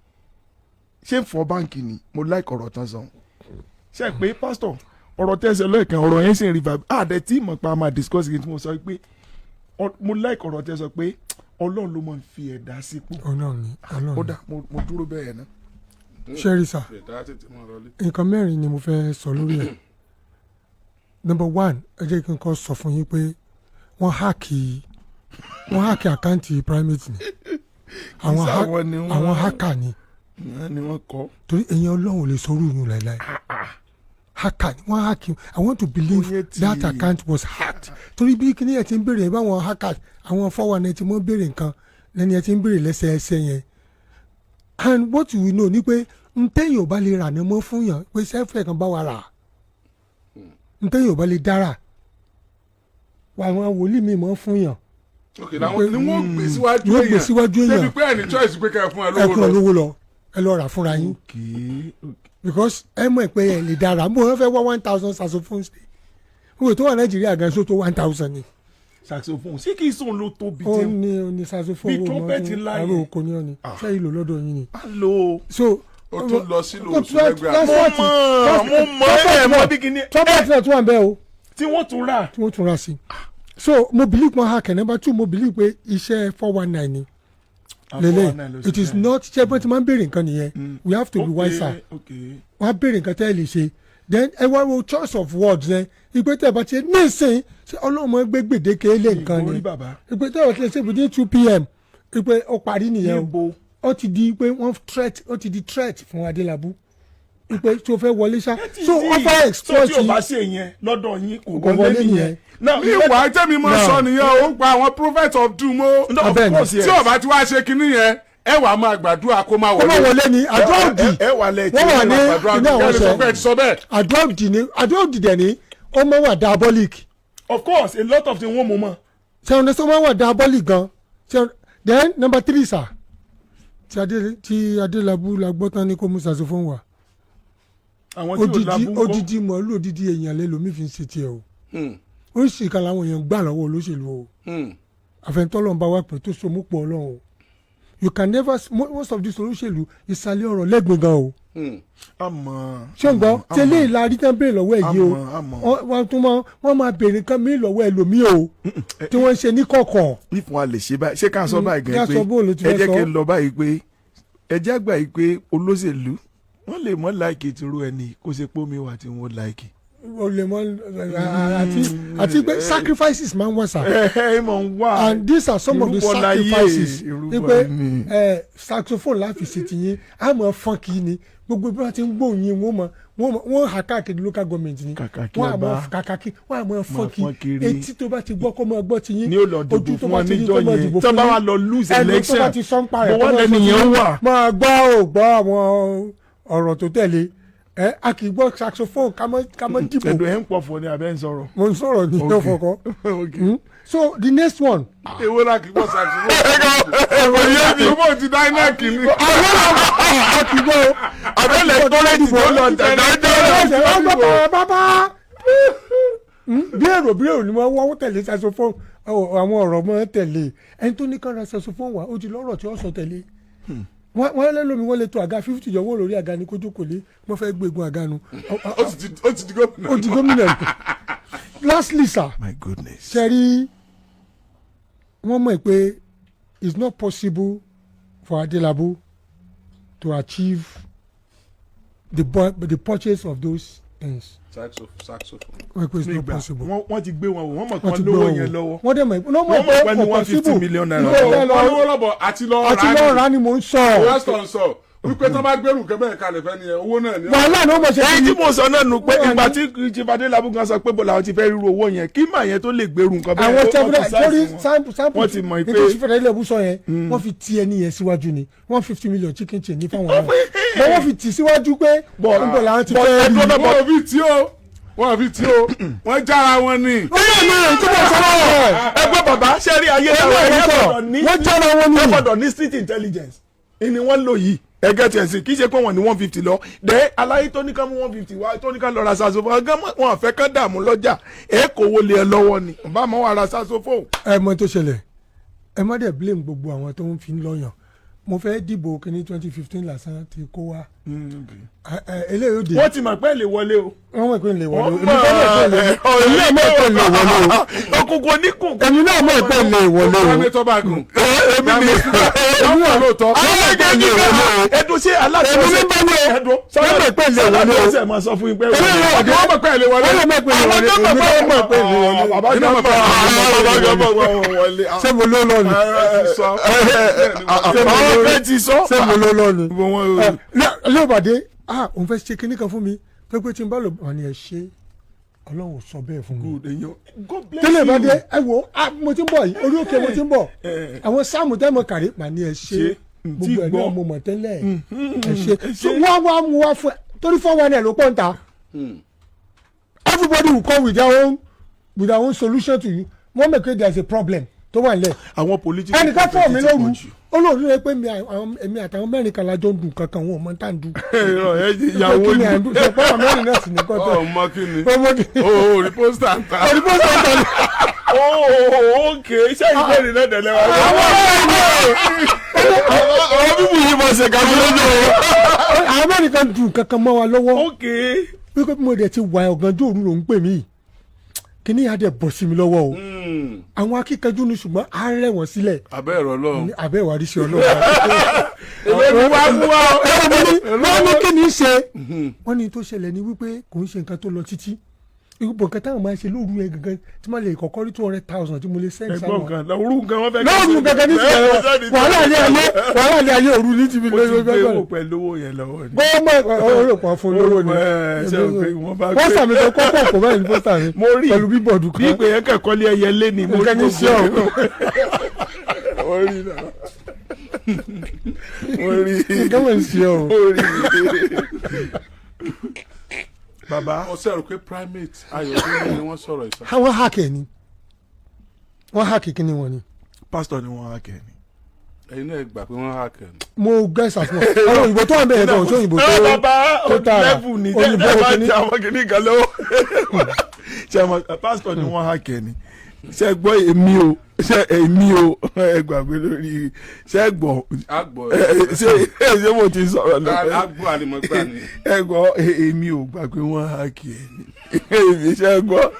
Ṣé n fọ báǹkì ni? Mo like ọ̀rọ̀ tán sọ. Ṣe pé pastor, ọ̀rọ̀ tẹ̀sẹ̀ lẹ́ẹ̀kan, ọ̀rọ̀ yẹn sì ń revive àdẹ tí mọ̀ pa máa discuss. Kí n tí mo sọ pé mo like ọ̀rọ̀ tẹ́ sọ pé Ọlọ́run ló máa ń fi ẹ̀dá sípò. Ọlọ́run ni. Ó Ọlọ́run dà, mo dúró bẹ́ẹ̀ náà. ni ṣẹ́rí sà. Ẹ̀dá tètè mọ́ lọlé. Nǹkan mẹ́rin ni mo fẹ́ sọ lórí ẹ̀. Number one, ẹ jẹ́ kí n kọ́ sọ fún yín pé wọ́n hack account primate ni àwọn Sáwọn ni wọ́n- àwọn hacker ni. Wọ́n ni wọ́n kọ́. Torí èèyàn Ọlọ́run ò lè sọ orú yín láéláé. Hacker ni wọ́n hack. I want to believe Oye ti- that account was hacked, torí bí kíní ẹ̀ ti ń béèrè báwọn hacker, àwọn 419 ti mọ́ béèrè nǹkan lẹ́ni ẹ̀ ti ń béèrè lẹ́sẹẹsẹ yẹn. And what you will know ni pé ntẹ́yìn ò bá lè rà ní mọ́ fún yàn pé sẹ́fẹ̀ kan bá wa rà, ntẹ́yìn ò bá lè dára àwọn wòlíì mi mọ́ fún yàn. Ok, làwọn ni wọ́n gbé síwájú Wọ́n gbé èèyàn síwájú èèyàn. Débi pé ẹni choice pé kẹ́ ẹ fún ẹ Ẹ lówó fún ọ lọ. lówó lọ, ẹ lọ rà fúnra yín, because ẹ mọ̀ pé ẹ lè dára mo fẹ́ wá 1,000 saxophone sí n kò tó wà Nàìjíríà gan, so tó 1,000 ni. Saxophone sí kì í sùn ló tóbi Ó tí ní, ó ní saxophone. Bí Owó trumpet mọ́ ńlá aró yẹn. oko ní ọ̀ni ṣé ìlò lọ́dọ̀ yín ni. A lò. So Ó tún lọ sílùú oṣù lẹ́gbẹ̀ẹ́. Mo mọ̀, ẹ mọ̀ bí kíní Trumpet náà tún wà bẹ́ẹ̀ o. Tí wọ́n tún rà. Tí wọ́n tún rà sí. So mo believe wọ́n hack. Number two, mo believe pé iṣẹ́ 419 ni lele. It is not ṣé bọ́n ti máa ń béèrè nǹkan nìyẹn. We have to be wiser. Wọ́n á béèrè nǹkan tẹ́ ẹ lè ṣe, then ẹ wá wo choice of words yẹn, ìpè tẹ́ ẹ bá ti ṣe nísìn, ṣé Ọlọ́run máa ń gbé gbèdéke lé nǹkan ni? Ìborí bàbá. Ìpè tẹ́ ẹ bá ti lè ṣe within 2 p.m., ìpè ó parí nìyẹn o. Níbo? Ó ti di pé wọ́n threat, ó ti di threat fún Adélábù, ìpè tí o fẹ́ wọlé ṣá, so wọ́n fẹ́ So exploit. tí o bá ṣe yẹn lọ́dọ̀ yín, kò Kò wọlé wọlé nìyẹn. nìyẹn. Now, Ìwà tẹ́mi mọ́ Now. sọ nìyẹn o, ń pa àwọn prophet of doom o. No, of Abẹ́ni. course, yes. Tí ó bá ti wá ṣe kinní yẹn, ẹ wàá máa gbàdúrà kó má Kó má wọlé. wọlé ni àdúrà òdì. Ẹ wà lẹ tí Wọ́n wà ní Gbàdúrà iná àwọn kẹ́lẹ́ sọ pé ẹ ṣe ti sọ bẹ́ẹ̀. Àdúrà òdì ni, àdúrà òdì dẹ̀ ni ó máa wà diabolic. Of course, a lot of things wọ́n mú mọ́. Ṣé ọ̀nà sọ máa wà diabolic gan. Then number three sir, ti Adélábù la gbọ́ tán ní kó mú saxophone wá. Àwọn tí ò Odidi labú ńkọ́? Odidi màálù, odidi èèyàn lẹ́lòmí fi ń ṣe tiẹ̀ o. Oríṣìí kan làwọn èèyàn gbà lọ́wọ́ olóṣèlú o. Àfẹnutọ́lọ́ ń bá wa pè tó so mú pọ̀ Ọlọ́run o. You can never, most of these olóṣèlú, ìsàlẹ̀ ọ̀rọ̀ lẹ́gbẹ̀ẹ́ gan o. Àmọ́ Ṣé ń gbọ́ tẹ́lẹ̀ ìlà rí tán béèrè lọ́wọ́ ẹ̀ yìí o? Àmọ́, àmọ́. Wọ́n tún máa, wọ́n máa béèrè nǹkan mí lọ́wọ́ ẹlòmíì o tí wọ́n ń ṣe ní kọ̀kọ̀. If wọn a lè ṣe báyìí, ṣé ká sọ báyìí Ká gan sọ bó ló ti pé ẹ fẹ́ jẹ́ sọ. kí n lọ báyìí pé ẹ jẹ́ àgbà yìí pé olóṣèlú wọ́n lè mọ́ like tìrú ẹni kó ṣe pé omi wà tí wọ́n like. O lè mọ àti pé sacrifices máa ń wà sà. Ẹ ẹ mọ̀ ń wá. And these are some of the Ìrúbọ láyé, sacrifices ìrúbọ ní pé ni. ẹ saxophone láfi ṣe ti yín, àmọ́ fọ́n kì í ni gbogbo bí wọ́n ti ń gbóhùn yín, wọ́n mọ wọ́n hà káàkiri local government ni. Kàkà kí Wọ́n ọba àmọ́ kàkà kí wọ́n àmọ́ fọ́n fọ́n kí kiri. Etí tó bá ti gbọ́ kó máa gbọ́ ti yín, Ní ó lọ dìbò ojú tó fún bá wọn ti rí níjọ́ kó máa yẹn dìbò tó fún bá yín. wà lọ lose Ẹnu tó election, bá ti sọ ń pa rẹ̀ bó kó wọ́n máa lẹ́nu sọ yẹn ti yín. wà. Máa gbọ́ ò gbọ́ àwọn ọ̀rọ̀ tó tẹ̀lé ẹ, a kì í gbọ́ saxophone ká mọ́ dìbò. Ẹ̀dùn ẹ̀ ń pọ̀fọ̀ ni abẹ́ ń sọ̀rọ̀. Mo ń sọ̀rọ̀ ní Okay. ọ̀fọ̀kọ́. So the next one. Èwo la kì í gbọ́ saxophone? Ẹ̀rọ yé mi. Owó ti dá iná kìíní. A kì í gbọ́ o. Abẹ́lẹ̀ tọ́lẹ̀tì tó lọ tẹ̀lé. Bàbá bí èrò ni wọ́n wọ́n tẹ̀lé saxophone, àwọn ọ̀rọ̀ mọ́ tẹ̀lé ẹni tó ní kán ra saxophone wá, ó ti lọ́rọ̀ tí ó sọ tẹ̀lé wọ́n lẹ́lómi, wọ́n lè tó àga 50 jọ, wọ́n lórí àga ní kójú kò lé, wọ́n fẹ́ gbégun àga nu. Ó ti di gómìnà. Ó di gómìnà. Lastly sir, My goodness. ṣe rí wọ́n mọ̀ pé it's not possible for Adelabu to achieve the purchase of those things. Saxophone. Wọ́n pé it's not Nígbà possible. wọ́n ti gbé wọn wò, wọ́n mọ̀ Wọ́n kán ti gbé lówó wọn yẹn wò. lọ́wọ́. Wọ́n dẹ̀ mọ̀ wọ́n mọ̀ Wọ́n mọ̀ pé pé ní kò 150 possible. million naira Ìgbẹ́ lọ́wọ́. lọ Wọ́n lówó lọ́bọ̀ àti lọ àti rà lọ́ọ́ ní. rà ni mò ń sọ. Pásítọ̀ ń sọ wípé tán bá gbẹ́rù kẹ́bẹ́ kalẹ̀ fẹ́ ni ẹ owó náà ni. Wàhálà ni wọ́n mọ̀ ṣe. Ẹni tí mo sọ náà nù pé Wọ́n wà ìgbà tí Chief Adelabu gan sọ pé bọ́lá àwọn ti fẹ́ ríru owó yẹn kí màá yẹn tó lè gbèrú nǹkan bẹ́ẹ̀, Àwọn wọ́n ti tẹ́fúrẹ́ size torí wọn. sample sample Wọ́n ti mọ̀ pé nítorí Chief Adelabu sọ yẹn, wọ́n fi ti ẹni yẹn síwájú ni 150 million chicken chain ní fáwọn náà, bọ́ wọ́n fi tì síwájú pé níbo làwọn ti fẹ́ rí. Wọ́n ò fi tí o, wọ́n ò fi tí o, wọ́n jára wọn ni. Ó yẹ mi tí mo sọ lọ́wọ́. Ẹgbẹ́ bàbá ṣe rí ayé Ẹgbẹ́ náà, ìwé ẹ sọ, gbọ́dọ̀ ní wọ́n jára wọn ni. Ẹ gbọ́dọ̀ ní street intelligence ìní wọ́n lò yìí. Ẹgẹ́ tiẹ̀ sí kì í ṣe pé wọ́n ní 150 lọ dẹ́ aláyé tó ní ká mú 150 wá, tó ní ká lọ ra saxophone ọgá, wọn àfẹ́ ká dààmú lọ́jà, ẹ kò wọlé ẹ lọ́wọ́ ni bá mọ́ wà ra saxophone. Ẹ mọ tó ṣẹlẹ̀, ẹ má dẹ̀ blame gbogbo àwọn tó ń fi ń lọ́yàn. Mo fẹ́ dìbò kínní 2015 lásán ti kó wa. Eléyìí ó dé. Wọ́n ti mọ̀ pé lè wọlé o. Wọ́n mọ̀ pé ń lè wọlé o. Wọ́n Èmi fẹ́ mọ̀ pé ń lè mọ̀. Èmi náà mọ̀ pé ń lè wọlé o. Òkùnkùn oníkùn. Èmi náà mọ̀ pé ń lè wọlé o. Primate ọba gùn. Èmi ni. Wọ́n mọ̀ lóòótọ́. Ẹdun ṣé aláṣẹ Èmi ní bá mi o. ẹdun Wọ́n mọ̀ pé ń lè wọlé o. ṣe máa sọ fún yín pé Eléyìí ó dé. Wọ́n mọ̀ pé ẹ lè wọlé. Wọ́n mọ̀ pé ń lè wọlé. Èmi náà mọ̀ pé ń lè wọlé. Bàbá Èmi náà mọ̀ pé bàbá jọmọ wọlé. Ṣé mo ló lọ ni? Sọ. Àwọn fẹ́ ti sọ. Ṣé mo ló lọ ni? Wọ́n Lóòbàdé, ah, òun fẹ́ ṣe kinní kan fún mi tó pé tí n bá lò wọ́n ni ẹ ṣe, Ọlọ́run ò sọ bẹ́ẹ̀ fún mi. God bless Tẹ́lẹ̀ bá you. dé, ẹ wo, ah, mo ti ń bọ̀ yìí, orí òkè mo ti ń bọ̀, àwọn sáàmù tẹ́mọ̀ kàrí mà ní ẹ ṣe, Ṣe, n tí gbogbo ẹ̀ gbọ́. náà mo mọ̀ tẹ́lẹ̀, ẹ ṣe. So wọ́n wá mú wá fún ẹ torí 419 ló pọ̀ ń ta. Everybody will come with their own solution to you. Wọ́n mọ̀ pé there is a problem tó wà nílẹ̀. Àwọn political Ẹnìkan fọ́ mi prophet ti lóru, pọ̀ jù. ó lóun ní pé èmi àtàwọn mẹ́rin kan la jọ ń dùn kankan, wọn ò mọ tá à ń dùn. Ìyàwó kí ni ni. à ń dùn? Ṣe pọ́n mẹ́rin náà sì ní kọ́tọ́. Ọmọ kí ni? Ọmọ kí ni? O ò rí pósítà ń ta. Òdìbò sọ̀tọ̀ ni. Ooo, ok, iṣẹ́ ìbéèrè náà dẹ̀ lẹ́wà. Àwọn bíbù yìí máa ṣe kàmúlẹ́jọ́. Àwọn mẹ́rin kan dùn kankan mọ́ wa lọ́wọ́. Ok. Wípé mo dẹ̀ ti wà ọ̀gànjọ́ òru ló ń pè mí. Kíní yà dẹ̀ bọ̀ sí mi lọ́wọ́ o. Àwọn akíkanjú ni, ṣùgbọ́n á rẹ̀ wọ́n sílẹ̀. Abẹ́ ẹ̀rọ lọ́hùn. Ní abẹ́ ìwà ríṣẹ́ Ọlọ́run. Èmi wá mú wa o. Wọ́n ní kí ni í ṣe? Wọ́n ní tó ṣẹlẹ̀ ni wípé kò ń ṣe nǹkan tó lọ títí. Ipò nǹkan táwọn máa ń ṣe lóru yẹn gangan tí máa lè kọ́kọ́ rí 200,000 tí mo lè send Ẹ̀gbọ́n sáwọn. kan òru nǹkan wọ́n fẹ́. Lóru gangan ní ti wàhálà ní ayé, wàhálà ní ayé, òru ní ti fi Mo ti gbé lórí wò pẹ̀lú owó yẹn lọ́wọ́ ni. gbọ́mọ̀ ọ̀rọ̀ fún olówó ni. Ẹ, ṣé o pé wọ́n bá Wọ́n sàmì tó kọ́kọ́ kò báyìí ní pósítà mi Mo rí pẹ̀lú bíbọ̀dù bí kan. ìpè yẹn kẹ̀kọ́ lé ẹyẹ lé ni mo rí Nǹkan ní sí ọ̀. Mo rí náà. Mo rí. Nǹkan mọ̀ ní sí ọ̀. Mo rí. Bàbá. Ọ̀sẹ̀ rò pé Primate Ayọ̀délé ni wọ́n sọ̀rọ̀ ìsà. Àwọn hack ẹ̀ ni, wọ́n hack kíní wọn ni. Pásítọ̀ ni wọ́n á kẹ́ ni. Ẹ̀yin náà gbà pé wọ́n hack ẹ̀. Mo guess as well, àwọn òyìnbó tó wà bẹ́ẹ̀ gan, òṣù òyìnbó Ẹ tó bàbá tó tààrà level ni òyìnbó tẹ́ ẹ bá kìíní. ti àwọn kìíní kan lọ́wọ́. Ṣé mo pásítọ̀ ni wọ́n á kẹ́ ni. Ṣé gbọ́ èmi o, ṣé èmi o, ẹ gbàgbé lórí, ṣé gbọ́ Àgbọ̀ ṣé mo ti sọ̀rọ̀ lọ́pẹ́. àgbọ̀ àlìmọ̀gbà ni. Ẹ gbọ́, èmi ò gbà pé wọ́n á kẹ́ ni. Èmi ṣé gbọ́.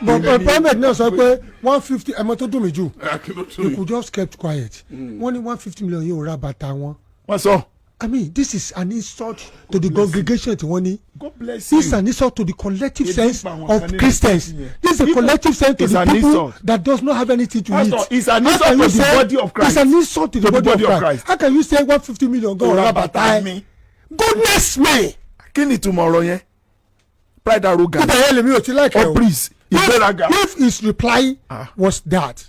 But Primate náà sọ pé 150 ẹ̀mọ́ tó dùn mí jù. Akínlótú You could just kept quiet. Wọ́n ní 150 million yóò ra bàtà wọn. Wọ́n sọ. I mean, this is an insult to the congregation tí wọ́n ní. God bless This is an insult to the collective Ebi sense pa àwọn of kan nínú Christians. church yẹn. This is a collective sense to It's the an people insult. that does not have anything to Pastor, eat. it's an How insult can you to the say- body of Christ. It's an insult to the body of Christ. How can you say 150 million gan Kò ra bàtà ẹ? mi. Goodness me! Kí ni ìtumọ̀ ọ̀rọ̀ yẹn? Pride, arrogance. Nígbà yẹn lèmi ò ti like ẹ o. Hubris, ìgbéraga. If his reply Ah. was that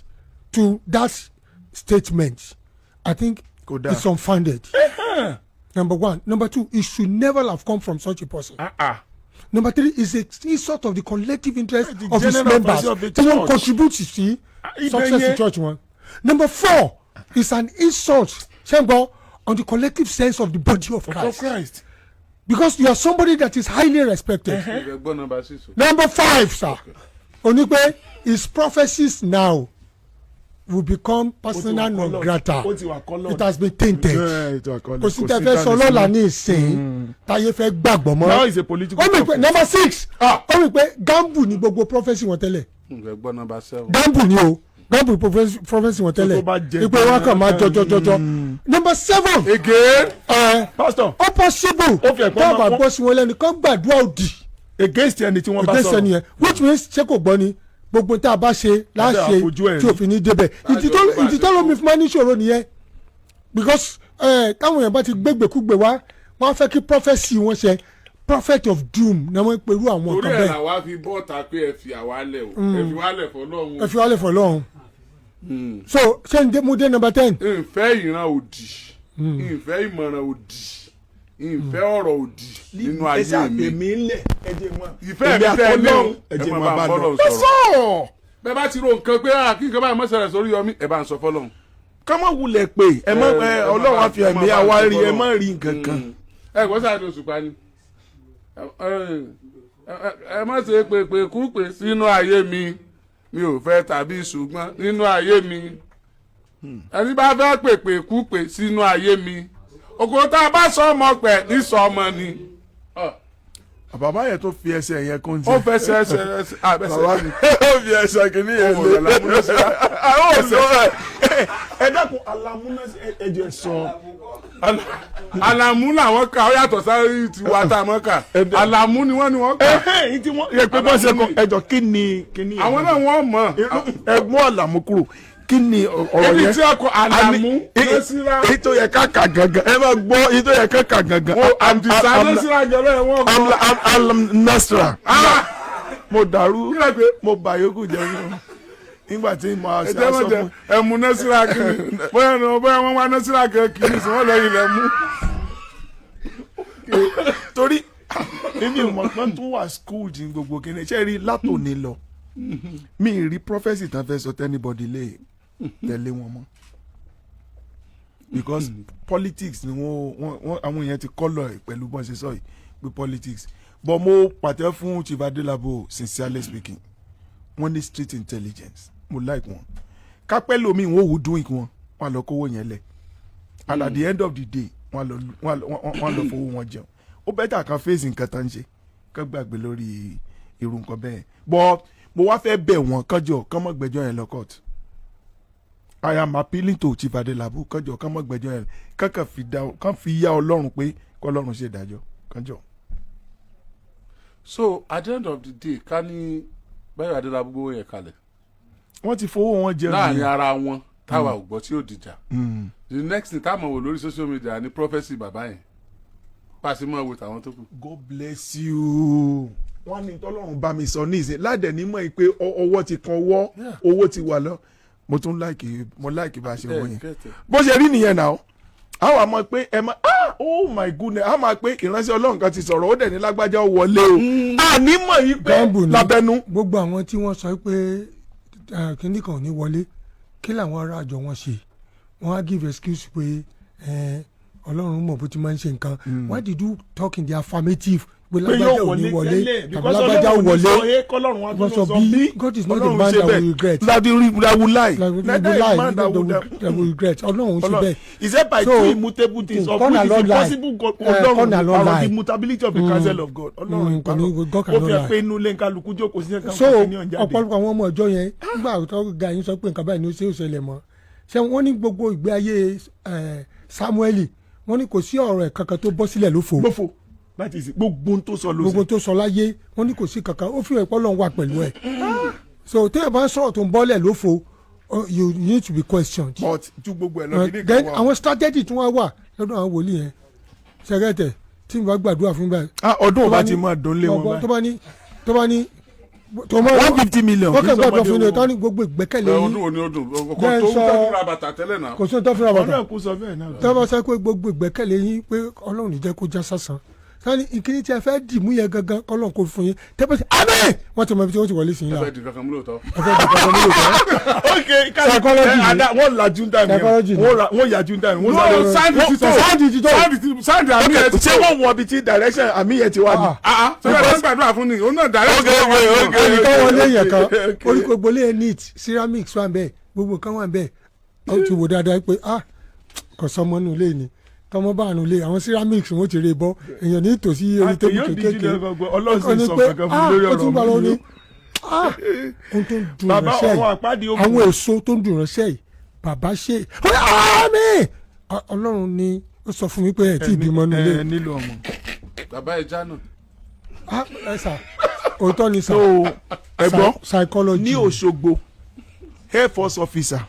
to that statement, I think Kò dáa. it's unfounded. Number one. Number two, it should never have come from such a person. Ah, ah. Number three is a insult of the collective interest The of his general members overseer of the tí wọ́n church. contribute sí Ibẹ̀ success in yẹn. church wọn. Number four is an insult, ṣẹ́ngbọ́n, on the collective sense of the body of Of Christ. Christ. Because you are somebody that is highly respected. Ìfẹ́ gbọ́ number six o. Number five, sir, oní pé his prophecies now will become personal non grata. Ó ti wà coloured. It has been tainted. Yeah, it wà coloured. Kò sí tẹ fẹ́ sọ lọ́la ní ìsìn táyé fẹ́ gbàgbọ́ mọ́. Now is a political Ó mì pé prophet. number six, ó mì pé gamble ni gbogbo prophecy wọn tẹ́lẹ̀. Ìfẹ́ gbọ́ number seven. Gamble ni o, gamble prophecy wọn tẹ́lẹ̀ Tó bá jẹ ìpè wọn kàn máa jọjọjọjọ. Number seven, Again. ẹ Pastor, ó possible Ó fi ẹ̀pọ́n tó bá máa gbọ́ sí wọn lẹ́nu kán gbàdúrà òdì against ẹni tí wọ́n bá against sọ̀rọ̀. ẹni yẹn, which means ṣé kò gbọ́ ni gbogbo tá a bá ṣe láṣẹ àfojú ẹ̀ tí rí. òfin ní débẹ̀. Ìdí tó lómi fún ma níṣòro nìyẹn, because táwọn èèyàn bá ti gbégbèkúgbè wá, wọ́n á fẹ́ kí prophecy wọn ṣe. Prophet of doom náà wọ́n ń perú àwọn Torí nǹkan ẹ̀ bẹ́ẹ̀. làwa fi bọ́ọ̀ta pé ẹ fi àwa lẹ̀ o, ẹ fi wá lẹ̀ fọlọ́run. Ẹ fi wálé fọlọ́run. So ṣé n dé mo dé number 10. Ìfẹ́ ìran òdì, ìfẹ́ ìmọ̀ràn òdì, ìfẹ́ ọ̀rọ̀ òdì nínú Ẹ ayé ṣáà mi. fèmí lẹ̀, ẹ jẹ́ mọ́. Ìfẹ́ mi tẹ́ ẹ ní o, ẹ jẹ́ ẹ mọ́ máa bá bá lọ. bọ́lọ̀ Ẹ sọ̀rọ̀. sọ̀rọ̀. Bẹ́ẹ̀ bá ti ro nǹkan pé ah, kí nǹkan báyìí má ṣẹlẹ̀ sórí Yọmí, ẹ bá ń sọ fọlọ́run. Ká má wulẹ̀ pé ẹ má ẹ ẹ má Ọlọ́run á fi ẹ má ẹ̀mí bá àwa sọ rí ẹ fọ́lọ́run. má rí nǹkan kan. Ẹ gbọ́ sáà ní oṣù pa ni. Ẹ má ṣe pèpè kúpè sínú ayé mi, mi ò fẹ́ tàbí ṣùgbọ́n nínú ayé mi. Ẹni bá fẹ́ pèpè kú pè sínú ayé mi, òkò tá a bá sọ ọmọ pẹ̀ ní sọ ọmọ ni. Bàbá yẹn tó fi ẹsẹ̀ yẹn kún ti. Ó fẹsẹ̀ ẹsẹ̀ ẹsẹ̀ Bàbá àbẹ̀sẹ̀ mi ó fi ẹsẹ̀ kìíní yẹn Ó lé. wọ̀ lámúnásíra. Àwọn ò lọ ẹ ẹ dákun, alamúnásí ẹ jẹ́ sọ. Alamu làwọn kà, ó yàtọ̀ sáré tiwa tá a mọ̀ kà. Alamu ni wọ́n kà. Ẹhẹ́ yìí tí wọ́n yẹ pé bọ́n ṣe kọ ẹjọ́ kí ni kí ni. Àwọn náà wọ́n mọ̀. Ẹgbọ́n àlàmú kúrò, kí ni ọ̀rọ̀ Ebi yẹn? tí ọkọ̀ alamu lọ́síra. Èyí tó yẹ ká kà gangan, ẹ máa gbọ́, èyí tó yẹ ká kà gangan. Àdìsá lọ́síra jọlọ́ ẹ̀ wọ́n kọ́. Alam Nasra. Mo dàrú, mo bà yòókù jẹ fún un nígbà tí mo ṣe Ẹjẹ aṣọ mọ̀ jẹ fún. ẹmu nọ́síra kiri, bóyá ní bóyá wọ́n wá nọ́síra kiri sí wọ́n lẹ́yìn lẹ́ mú. Torí èmi ò mọ̀ pé tún wà school ní gbogbo kíni ṣe rí látòní lọ, mi ì rí prophecy tán fẹ́ sọ t'anybody lè tẹ̀lé wọn mọ́, because politics ni wọ́n àwọn èèyàn ti kọ́lọ̀ ẹ̀ pẹ̀lú bọ́n ṣe sọ yìí pé politics. But mo pàtẹ́ fún Chief Adelabo, sincerely speaking, wọ́n ní street intelligence, mo like wọn. Kápẹ́ lomi wọ́n wò dún ìkún wọn, wọ́n á lọ kówó yẹn lẹ̀, and at the end of the day wọ́n á lọ fowó wọn jẹun. Ó better kan face nǹkan tá ń ṣe, kán gbàgbé lórí irú nǹkan bẹ́ẹ̀. But mo wá fẹ́ bẹ̀ wọ́n, kánjọ kán mọ́ gbẹ́jọ́ yẹn lọ court. I am appealing to Chief Adelabu, kánjọ kán mọ́ gbẹ́jọ́ yẹn, kán kàn fi dá, kán fi yá Ọlọ́run pé kọ́lọ́run ṣe ìdájọ́, kánjọ. So at the end of the day, ká ní Báyọ̀ Adélábù gbówó yẹn kalẹ̀ Wọ́n ti fowó wọn jẹun láàrin nìyẹn. ara wọn táwa ò gbọ́ tí ò dìjà, the next thing táwọn wò lórí social media ni prophecy bàbá yẹn pàṣẹ mọ́ wo tàwọn tó kù. God bless you. Wọ́n ní tọ́lọ́run bá mi sọ ní ìsìn ládẹ̀ nímọ̀ pé ọwọ́ ti kan ọwọ́, owó ti wà lọ. Mo tún like, mo like bá a ṣe wọ yẹn. Get it. Bó ṣe rí nìyẹn náà, a wà mọ̀ pé ẹ mọ̀, ah, oh my goodness, a máa pé ìránṣẹ́ Ọlọ́run kan ti sọ̀rọ̀, ó dẹ̀ ní lágbájá ó wọlé o, a ní mọ̀ yìí pé Gamble ni. lábẹ́nú. Gbogbo àwọn tí wọ́n sọ pé kinní kan ò ní wọlé, kí làwọn ará àjọ wọn ṣe? Wọ́n á give excuse pé Ọlọ́run mọ̀ bó ti máa ń ṣe nǹkan. Why did you talk in the affirmative pé Pé lágbájá yóò ò ní wọlé wọlé tẹ́lẹ̀ tàbí because lágbájá ò Ọlọ́run ní wọlé? sọ A, kọ́lọ́run wá Wọ́n tún sọ sọ B. B. God is not a Ọlọ́run man ṣe that will bẹ́ẹ̀. regret. That will lie. Like, will Neither a lie, man that will that will regret. Ọlọ́run ṣe bẹ́ẹ̀. He said by So, two immutable things of God which is cannot lie. impossible God. Eh, Ọlọ́run God cannot parọ́, lie. the immutability of the counsel of God. Ọlọ́run Kò ní- parọ́. God Ó cannot fi hàn lie. pé inú ilé nkálukú jókòó sí ẹ̀ka So ní ọ̀njáde. ọ̀pọ̀lọpọ̀ àwọn ọmọ ìjọ yẹn, nígbà tó ga yín sọ pé nǹkan báyìí ni ó ṣe é ṣẹlẹ̀ mọ́ ṣé wọ́n ní gbogbo ìgbé ayé Samueli, wọ́n ní kò sí ọ̀rọ̀ ẹ̀ kankan tó bọ́ sílẹ̀ lófo. Gbófo láti ìsìn, gbogbo ohun tó sọ ló Gbogbo ṣe. tó sọ láyé, wọ́n ní kò sí kankan. Ó fi hàn pé Ọlọ́run wà pẹ̀lú ẹ̀. So téèyàn bá ń sọ̀rọ̀ tó ń bọ́lẹ̀ lófo, you need to be questioned. But ju gbogbo ẹ̀ lọ, kí ni Then kan wà. àwọn strategy tí wọ́n wà lọ́dọ̀ àwọn wòlíì yẹn, sẹ́gẹ̀tẹ̀ tí n bá gbàdúrà fún báyìí. Ah, ọdún Tó ọba bá ti ní- máa dùn lé wọn tó báyìí. bá ní tó máa 150 million. Wọ́n kàn Kì í gbàdúrà sọmọdé fún mi owó. tó ní gbogbo ìgbẹ́kẹ̀lé Ẹ, yín. ọdún wo ni ó dùn kò Jẹ́ tó n ń sọ- tọ́jú ra bàtà tẹ́lẹ̀ náà. Kò sí ohun tó fi ra bàtà. Ọdún ẹ̀kú sọ bẹ́ẹ̀ náà. Tó bá sọ pé gbogbo ìgbẹ́kẹ̀lé yín pé Ọlọ́run ní jẹ́ kó já sásán, sani ìkíní tí ẹ fẹ́ dì mú yẹn gangan, kọ́lọ́n kò fún yín tẹ́pẹ́ sí amẹ́, wọ́n ti mọ ibi tí wọ́n ti wọlé sí yín Ẹ la. fẹ́ di kankan mú lóòótọ́. Ẹ fẹ́ di kankan mú lóòótọ́. Ok. Psychology ni. Ada wọ́n lajú ń dà mí. Psychology ni. Wọ́n yàjú ń dà mí. Wọ́n No, sáré. sáǹdì ti tó. Sáǹdì ti tó. Sáǹdì àmì ẹ̀ ti Ṣé tó. wọ́n wọ ibi tí direction àmì yẹn ti wá ni? Ah. Ah, ah, ṣé ẹ fẹ́ gbàdúrà fún ni òun náà direct. Okay. Ẹnìkan wọlé yẹn kan, Okay. orí gbogbo lé neat, ceramics wà bẹ́ẹ̀, gbogbo nǹkan wà bẹ́ẹ̀. Ó ti wò dáadáa pé ah, kò sọmọ nù lé ni, tọmọ bá nù lé, àwọn ceramics wọn ti rè bọ èèyàn ní tòsí orí tébù Èyí ò díjú kékeré. lẹ́gbẹ̀ẹ́ gbọ́, Ọlọ́run sì Ó ní sọ pé, kankan fún ah, mi lórí ó ti ọ̀rọ̀ ń bá lọ mi. ní ah, ohun tó ń dùn Bàbá ìránṣẹ́ ọmọ yìí, àpáàdé ogun. àwọn èso tó ń dùn ìránṣẹ́ yìí, bàbá ṣe ó ní àmín. Ọlọ́run ni ó sọ fún mi pé ẹ̀ tí ìbímọ nù lé. Ẹ nílò ọmọ. Bàbá ẹja náà. Ah, ẹ sà, òótọ́ ni sà. So ẹ gbọ́, Psychology. ní Òṣogbo, air force officer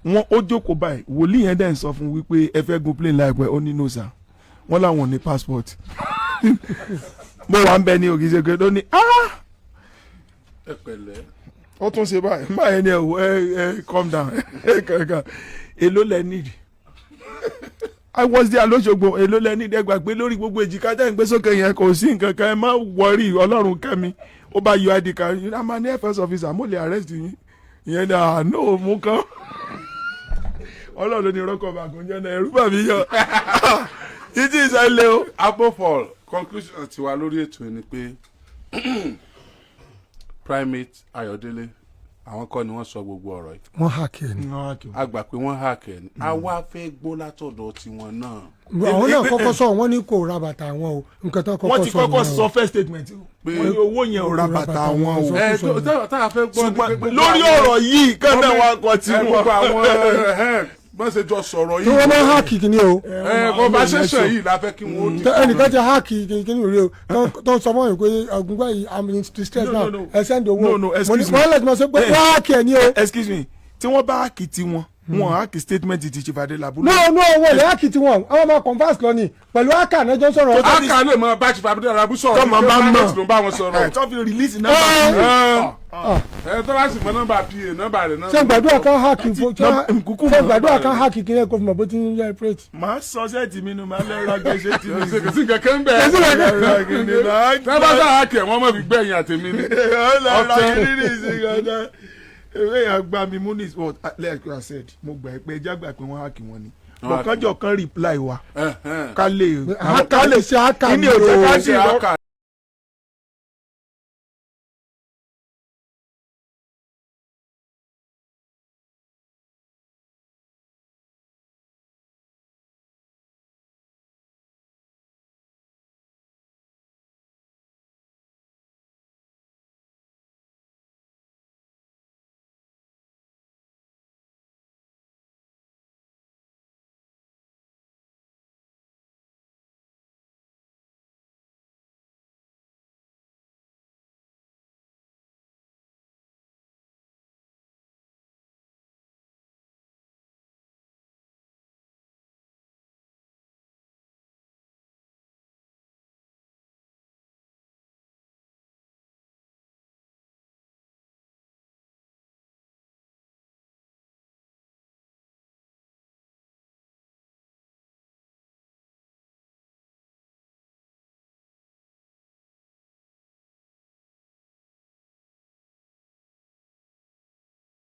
wọn ó jókòó báyìí, wòlíì yẹn dẹ̀ ń sọ fún wípé ẹ fẹ́ gun plane láìpẹ́. Ó ní no sir, wọ́n láwọn ò ní passport. Mo wà ń bẹ ní ògìṣẹ́gbẹ́ ló ní ah. Ẹ pẹ̀lẹ́. Ó tún ṣe báyìí báyìí ni ẹ wò, ẹ ẹ calm down ẹ kankan, èló lẹ need? I was there lóṣogbo. Èló lẹ need? Ẹ gbàgbé lórí gbogbo èjìká tẹ́ ń gbé sókè yẹn, kò sí nǹkan kan, ẹ má worry, Ọlọ́run kẹ́mi. Ó bá yọ ID card yín, a máa ní FS officer, mo lè arrest yín. Ìyẹn ní àánú mú kan, Ọlọ́run ló ní rọ́kọ̀ bàgùn jẹ́ náà, ẹ̀rú bà mí yọ títí ìsẹ́lẹ̀ o. Above all, conclusion tiwa lórí ètò yìí ni pé Primate Ayọ̀délé Àwọn kọ́ ni wọ́n sọ gbogbo ọ̀rọ̀ yìí. Wọ́n hack ẹ̀ ni. A gbà pé wọ́n hack ẹ̀ ni. A wá fẹ́ gbọ́ látọ̀dọ̀ tiwọn náà. Àwọn náà kọ́kọ́ sọ, wọ́n ní kò ra bàtà àwọn o. Nǹkan tó Wọ́n kọ́kọ́ ti sọ kọ́kọ́ nìyẹn o. sọ first statement o, wọ́n ní owó yẹn ò ra bàtà wọn o. Ẹ tó tá a fẹ́ gbọ́ ni pé Ṣùgbọ́n gbogbo lórí ọ̀rọ̀ yìí kánà wa kọ tí ẹ, gbogbo wọ́n. àwọn bọ́n ṣe jọ sọ̀rọ̀ Tí yìí. wọ́n máa ń hack kìíní o. Ẹ conversation yìí la fẹ́ kí wọ́n ó di. Ẹnìkan ti hack kìíní rí o, tó ń sọ fún yìí pé ọ̀gùngbà yìí, I'm in distress No, now, no, no. ẹ send owó. No, excuse me. Wọ́n lè ti máa sọ pé wọ́n hack ẹ̀ ní o. Excuse me, tí wọ́n bá hack tiwọn, wọ́n hack statement ti Chief Adelabu. No, wọ́n lè hack tiwọn, àwọn máa converse lọ ni pẹ̀lú hacker náà jọ ń sọ̀rọ̀. Aka lè mọ bá Chief Adelabu sọ̀rọ̀. Tọ́mọ bá mọ̀. Private ló ń bá wọn sọ̀rọ̀. Ẹ tó fi release number. Ẹ tó bá sì mọ nọ́mbà pa nọ́mbà rẹ̀ náà. Ṣé gbàdúrà kan hack Nkúkú ṣé mọ̀. gbàdúrà kan hack kìíní ẹ̀ kó fi mọ̀ bó ti ń yẹ operate? Màá sọ set mi nu, màá lẹ́rọ agbẹ́sẹ̀ tí mi. Kò sí kankan bẹ́ẹ̀. Kò sí kankan. Tí wọ́n bá sọ hack ẹ̀, wọ́n mọ̀ fi gbẹ̀yìn àtẹ̀mí ni. Ọ̀tẹ̀ ewé yẹn gba mi mú ní, but like I said, mo gbà pé ẹjẹ́ gbà pé wọ́n hack wọn ni, bọ̀kájọ kan reply wa ká lè Hacker lè ṣe hacker Kí ni ni ò jẹ́ o. ká sì Ṣe hacker.